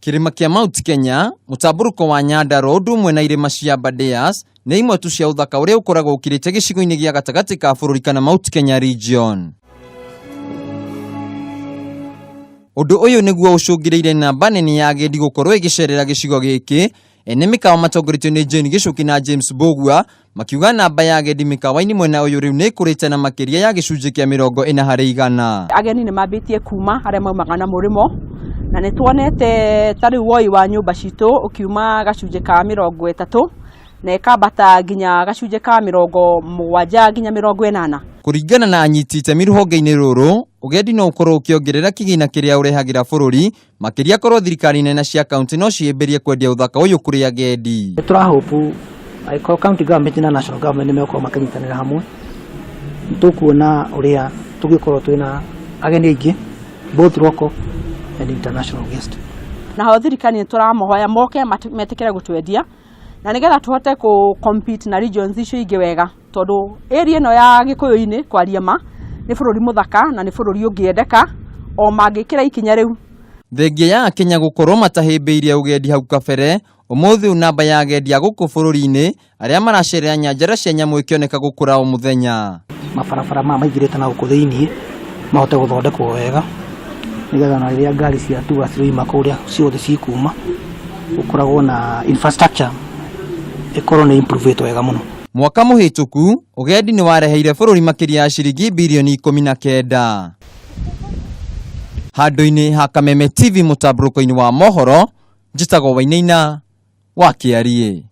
Kĩrĩma kĩa Mount Kenya, mũtambũrũko wa Nyandarua ũndũ ũmwe na irĩma cia Aberdares nĩ imwe tu cia ũthaka ũrĩa ũkoragwo ũkirĩte gĩcigo-inĩ gĩa gatagatĩ ka bũrũri kana Mount Kenya region. Ũndũ ũyũ nĩguo ũcũngĩrĩire namba nene ya agendi gũkorwo ĩgĩcerera gĩcigo gĩkĩ. Ene mĩkawa matongoretio nĩ Jane Gĩcũki na James Mbũgua makiuga namba ya agendi mĩkawa-inĩ mwena ũyũ rĩu nĩ ĩkũrĩte na makĩria ya gĩcunjĩ kĩa 40%. Ageni nĩ mambĩtie kuma arĩa maumaga na mũrĩmo, na nĩ tuonete ta rĩu woi wa nyũmba citũ ũkiuma gacunjĩ ka 30 na ĩkambata nginya gacunjĩ ka 70 nginya 80. Kũringana na anyiti itemi rũhonge-inĩ rũrũ, ũgendi no ũkorwo ũkĩongerera kĩgĩna kĩrĩa ũrehagĩra bũrũri, makĩria korwo thirikari nene cia kaunti no ciĩmbĩrie kwendia ũthaka ũyũ kũrĩ agendi. Nĩ tũrahopu angĩkorwo county government na national government nĩ megũkorwo makĩnyitanĩra hamwe, nĩ tũkuona ũrĩa tũngĩkorwo twĩna ageni aingĩ both local and international guest. Naho thirikari nĩ tũramahoya moke metĩkĩre gũtwendia na nĩgetha tũhote kũ compete na regions icio ingĩ wega, tondũ area ĩno ya Gĩkũyũ-inĩ kwaria ma nĩ bũrũri mũthaka na nĩ bũrũri ũngĩendeka o mangĩkĩra ikinya rĩu. Thengia ya Akenya gũkorwo matahĩmbĩirie ũgendi hau kabere, ũmũthĩ ũyũ namba ya agendi a gũkũ bũrũri-inĩ arĩa maracerera nyanjara cia nyamũ ĩkĩoneka gũkũra o mũthenya. Mabarabara maya maingĩrĩte na gũkũ thĩinĩ mahote gũthondekwo wega nĩgetha ona rĩrĩa ngari cia tour ciroima kũrĩa ciothe cikuma gũkoragwo na infrastructure ĩkorwo nĩ improve wega mũno. Mwaka mũhĩtũku, ũgendi nĩ wareheire bũrũri makĩria ya ciringi birioni 19. Handũ-inĩ ha Kameme TV mũtambũrũko-inĩ wa mohoro, njĩtagwo Wainaina wa Kĩariĩ.